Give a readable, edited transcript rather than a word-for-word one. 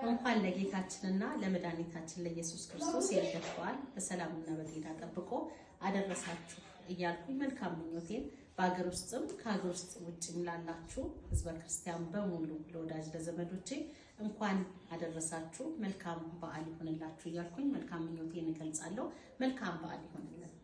እንኳን ለጌታችንና ለመድኃኒታችን ለኢየሱስ ክርስቶስ የልደት በዓል በሰላምና በጤና ጠብቆ አደረሳችሁ እያልኩኝ መልካም ምኞቴን በሀገር ውስጥም ከሀገር ውስጥ ውጭም ላላችሁ ሕዝበ ክርስቲያን በሙሉ፣ ለወዳጅ ለዘመዶቼ እንኳን አደረሳችሁ፣ መልካም በዓል ይሆንላችሁ እያልኩኝ መልካም ምኞቴን እገልጻለሁ። መልካም በዓል ይሆንልን።